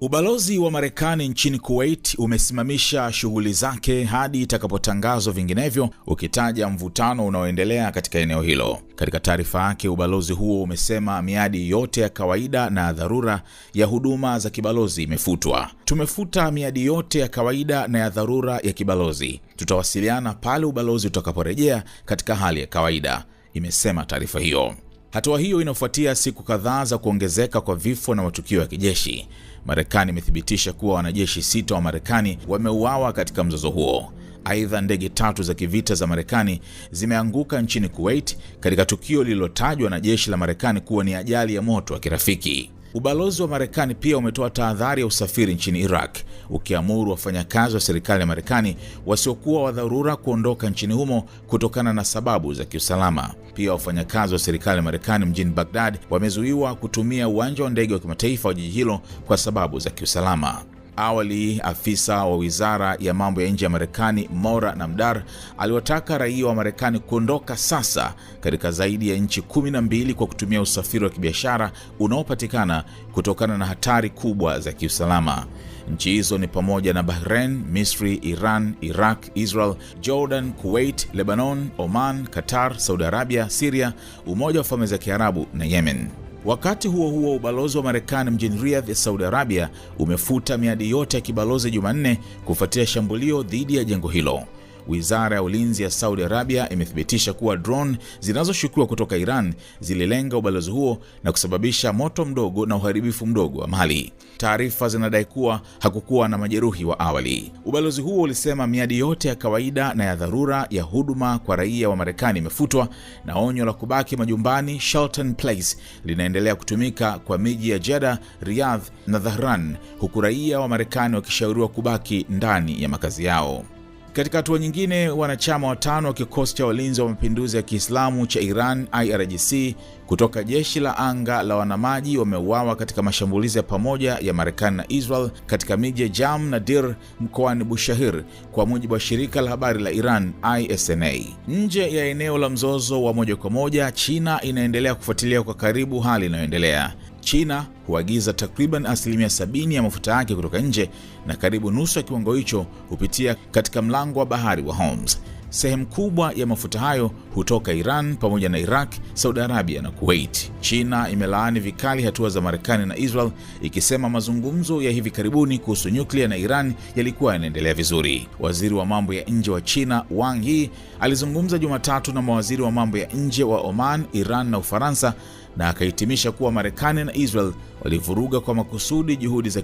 Ubalozi wa Marekani nchini Kuwait umesimamisha shughuli zake hadi itakapotangazwa vinginevyo, ukitaja mvutano unaoendelea katika eneo hilo. Katika taarifa yake, ubalozi huo umesema miadi yote ya kawaida na dharura ya huduma za kibalozi imefutwa. "Tumefuta miadi yote ya kawaida na ya dharura ya kibalozi. Tutawasiliana pale ubalozi utakaporejea katika hali ya kawaida," imesema taarifa hiyo. Hatua hiyo inafuatia siku kadhaa za kuongezeka kwa vifo na matukio ya kijeshi. Marekani imethibitisha kuwa wanajeshi 6 wa Marekani wameuawa katika mzozo huo. Aidha, ndege 3 za kivita za Marekani zimeanguka nchini Kuwait katika tukio lililotajwa na jeshi la Marekani kuwa ni ajali ya moto wa kirafiki. Ubalozi wa Marekani pia umetoa tahadhari ya usafiri nchini Iraq, ukiamuru wafanyakazi wa serikali ya Marekani wasiokuwa wa dharura kuondoka nchini humo kutokana na sababu za kiusalama. Pia wafanyakazi wa serikali ya Marekani mjini Baghdad wamezuiwa kutumia uwanja wa ndege wa kimataifa wa jiji hilo kwa sababu za kiusalama. Awali, afisa wa wizara ya mambo ya nje ya Marekani Mora Namdar aliwataka raia wa Marekani kuondoka sasa katika zaidi ya nchi 12 kwa kutumia usafiri wa kibiashara unaopatikana kutokana na hatari kubwa za kiusalama. Nchi hizo ni pamoja na Bahrain, Misri, Iran, Iraq, Israel, Jordan, Kuwait, Lebanon, Oman, Qatar, Saudi Arabia, Syria, Umoja wa Falme za Kiarabu na Yemen. Wakati huo huo, ubalozi wa Marekani mjini Riyadh ya Saudi Arabia umefuta miadi yote ya kibalozi Jumanne kufuatia shambulio dhidi ya jengo hilo. Wizara ya Ulinzi ya Saudi Arabia imethibitisha kuwa drone zinazoshukiwa kutoka Iran zililenga ubalozi huo na kusababisha moto mdogo na uharibifu mdogo wa mali. Taarifa zinadai kuwa hakukuwa na majeruhi wa awali. Ubalozi huo ulisema miadi yote ya kawaida na ya dharura ya huduma kwa raia wa Marekani imefutwa na onyo la kubaki majumbani, shelter in place, linaendelea kutumika kwa miji ya Jeddah, Riyadh na Dhahran, huku raia wa Marekani wakishauriwa kubaki ndani ya makazi yao. Katika hatua nyingine, wanachama 5 wa kikosi cha walinzi wa mapinduzi ya Kiislamu cha Iran IRGC kutoka jeshi la anga la wanamaji wameuawa katika mashambulizi ya pamoja ya Marekani na Israel katika miji ya Jam na Dir mkoani Bushahir, kwa mujibu wa shirika la habari la Iran ISNA. Nje ya eneo la mzozo wa moja kwa moja, China inaendelea kufuatilia kwa karibu hali inayoendelea. China huagiza takriban 70% ya mafuta yake kutoka nje na karibu nusu ya kiwango hicho hupitia katika mlango wa bahari wa Hormuz. Sehemu kubwa ya mafuta hayo hutoka Iran pamoja na Iraq, Saudi Arabia na Kuwait. China imelaani vikali hatua za Marekani na Israel, ikisema mazungumzo ya hivi karibuni kuhusu nyuklia na Iran yalikuwa yanaendelea vizuri. Waziri wa mambo ya nje wa China Wang Yi alizungumza Jumatatu na mawaziri wa mambo ya nje wa Oman, Iran na Ufaransa na akahitimisha kuwa Marekani na Israel walivuruga kwa makusudi juhudi za